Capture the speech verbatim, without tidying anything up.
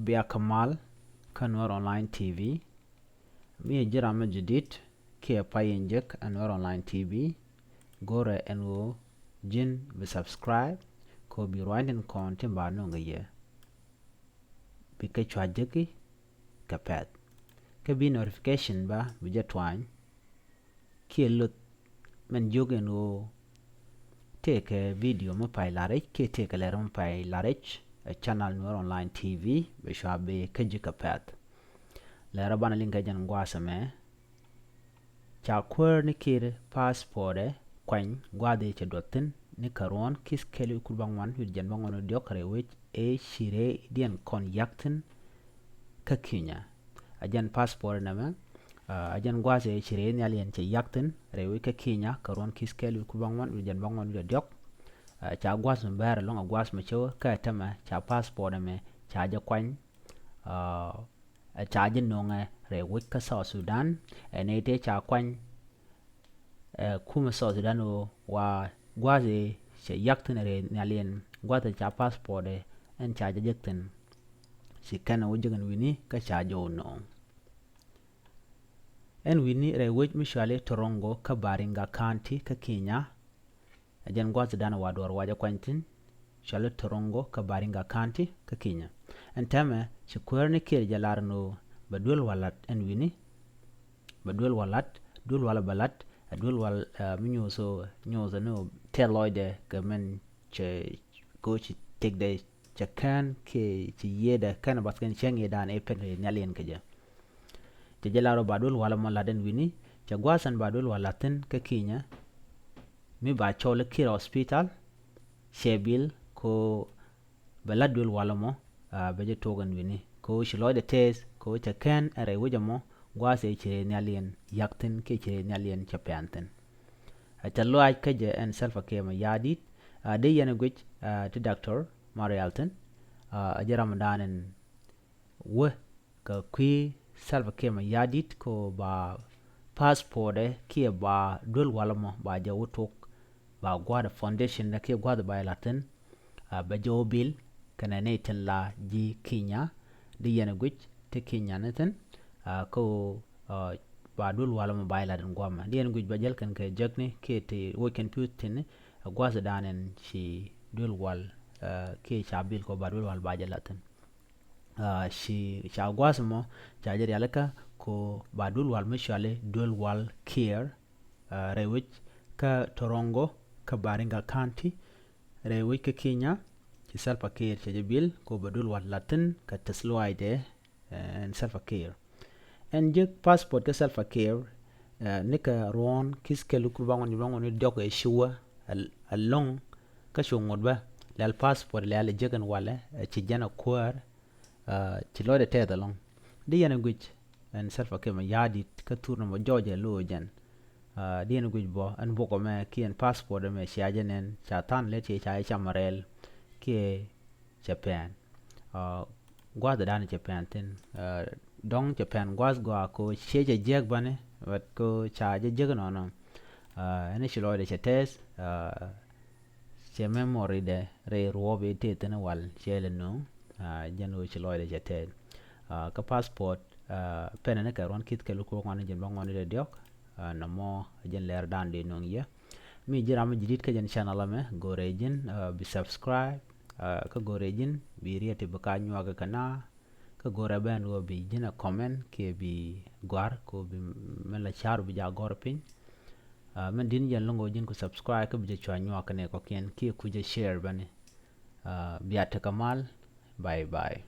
Bia kɛ mal kä Nuer Online T V. Mi ji̱ ram mi jadid kiɛ pay in jek ɛ Nuer Online T V. Go̱rɛ ɛn ɣöö ji̱n bi subscribe kɛ ɣöö bi ruaacni tin kɔn tin ba nöŋ kɛ yɛ bi kɛ cua jeki kɛ pɛ̈th. Kä bi notification ba bi jɛ tuany kiɛ loth mɛn jiök ɛn ɣöö tëëkɛ video mi pay la̱r rɛc kiɛ tëëkɛ lɛr mi pay la̱r rɛc ɛ channel Nuer Online T V bi cua bi kä ji̱ kɛ pɛ̈th. Lɛr banɛ liŋ kɛ jɛn gua̱a̱th ɛmɛ. Ca kuäär ni Kiir passport ɛ kuany gua̱a̱th ëë cɛ duɔth thi̱n ni kɛ ruɔ̱ɔ̱n ki̱th kɛl wi̱c kur bäŋuan wi̱c jiɛn bäŋuan wi̱c diɔ̱k rɛy wec ëë ci rɛydiɛn kɔn yak thi̱n kä Kenya. Ɛ jɛn passport nɛmɛ, ɛ jɛn gua̱a̱th ëë ci rɛy nhial yɛn cɛ yak thi̱n rɛy wec kä Kenya kɛ ruɔ̱ɔ̱n ki̱th kɛl wi̱c kur bäŋuan wi̱c jiɛn bäŋuan wi̱c diɔ̱k. Ɛ ca gua̱a̱th mi bɛr ɛlɔ̱ŋ ɛ gua̱a̱th mi cä wä kä ɛ tämɛ ca passport ɛmɛ ca jɛ kuany. Ɛ ca ji̱ no̱ŋɛ rɛy wec kä South Sudan. Ɛ nɛy tëë ca kuany ɛ kumɛ South Sudan ɣöö wa gua̱a̱th ëë cɛ yak thi̱n rɛy nhial yɛn gua̱a̱th ëë ca passport ɛ ɛn ca jɛ jek thi̱n. Ci kɛn ɛ wä jek ɛn wi̱ni kä ca jɛ wä no̱o̱ŋ. Ɛn wi̱ni rɛy wec mi cuali Torongo kä Baringa County kä Kenya. Ɛ jɛn gua̱a̱th dan wa duɔ̱ɔ̱r wa jɛ kuany thi̱n. Cuali Torongo kä Baringa County kä Kenya. Ɛn tɛmɛ ci kuäär ni Kiir jɛ lar ni ɣöö bɛ duel wal lat ɛn wi̱ni. Bɛ duel wal lat, duel wal bɛ lat, ɛ duel wal mi nyuuth ɣöö nyuuth ni ɣöö tɛth lɔcdɛ kɛ mɛn cɛ ko̱ ci tëkdɛ cɛ kään kiɛ ci yiëëdɛ kään bath kɛn cäŋ yiëëdan ëë pen rɛy nhial yɛn kɛ jɛ. Cɛ jɛ lar ɣöö ba duel wal mɔ lat ɛn wi̱ni, cɛ gua̱a̱th ɛn ba duel wal lat thi̱n kä Kenya. Mi ba cɔl i̱ Kira Hospital, cɛ bil ko bɛ lat duel wal mɔ, bɛ jɛ tuɔɔk ɛn wi̱ni. Ko ci lɔcdɛ tɛth, ko cɛ kään ɛn rɛy wec ɛmɔ, gua̱a̱th ëë ci rɛy nhial yɛn yak thi̱n kiɛ ci rɛy nhial yɛn cɛ pɛn thi̱n. Ɛ cɛ lɔaac kä jɛ ɛn Salva Kiir Mayardit, dee yɛn ɛ guic ti Doctor Marial thi̱n, ɛ jɛ ram dan ɛn wä kɛ kui̱ Salva Kiir Mayardit ko ba passport ɛ kiɛ ba duel wal mɔ ba jɛ wä tok ba gua̱a̱th foundation ɛ kiɛ gua̱a̱th ba jɛ lat thi̱n. Bɛ jɛ wä bil kɛnɛ nɛy tin la ji̱ Kenya. Di yɛn guic ti Kenya ni thi̱n kä ba duel wal mɔ ba jɛ lat in guamɛ. Di yɛn guic ba jäl kɛn kɛ jekni kiɛ ti woc kɛn pi̱w thi̱n ɛ gua̱a̱th dan ɛn ci duel wal kiɛ ca bil ko ba duel wal ba jɛ lat thi̱n. Ci ca gua̱a̱th mɔ ca jɛ rialikä ko ba duel wal mi cuali duel wal Kiir rɛy wec kä Torongo kä Baringa County rɛy wec kä Kenya. Ci Salva Kiir cɛ jɛ bil ko ba duel wal lat thi̱n kɛ tɛth lɔaacdɛ ɛn Salva Kiir. Ɛn jek passport kä Salva Kiir nikɛ ruɔ̱ɔ̱n ki̱th kɛl wi̱c kur bäŋuan wi̱c bäŋuan wi̱c diɔ̱k ëë ci wä ɛlɔ̱ŋ kä cu ŋot bä lɛl passport lɛl ɛ jek ɛn walɛ ɛ ci jɛn ɛ kuäär. Ci lɔcdɛ tɛth ɛlɔ̱ŋ. Di yɛn ɛ guic ɛn Salva Kiir Mayardit kä thur nɔmɔ jɔɔc ɛ lo̱o̱ jɛn. Di yɛn ɛ guic bɔ ɛn bukɔ mɛ kiɛ ɛn passport ɛmɛ cia jɛ nɛn ca tha̱a̱n lɛ ti ca jɛ cam rɛl kiɛ cɛ pɛn. Gua̱a̱th dan cɛ pɛn thi̱n. Dɔ̱ŋ cɛ pɛn gua̱a̱th gɔaa ko ciɛ cɛ jiäk bäni, but ko ca jɛ jiäk nɔnɔ. Ɛn ci lɔcdɛ cɛ tɛth. Cɛ memory dɛ rɛy ruɔ̱ɔ̱p i̱ tëë thi̱n wal cɛ lɛ nööŋ. Jɛn ɣöö ci lɔcdɛ cɛ tɛth. Kä passport pɛnɛ ni kɛ ruɔ̱n ki̱th kɛl wi̱c kur bäŋuan jiɛn bäŋuan wi̱c diɔ̱k. Nɔmɔ jɛn lɛr dan dee nööŋ yɛ. Mi ji̱ ram mi ji̱ di̱t kä jɛn channel ɛmɛ go̱rɛ ji̱n bi subscribe. Kä go̱rɛ ji̱n bi riet ti bi ka nyuak kɛ na. Kä go̱rɛ bɛn wä bi ji̱n a comment kiɛ bi gɔ̱a̱r ko bi mɛ la car bi ja gɔ̱r piny. Mɛn di̱n jɛn lo̱ŋ wä ji̱n ku subscribe kä bi jɛ cua nyuak kɛ nɛ kɔkiɛn kiɛ ku jɛ share bäni. Bia tekɛ mal. Bye bye.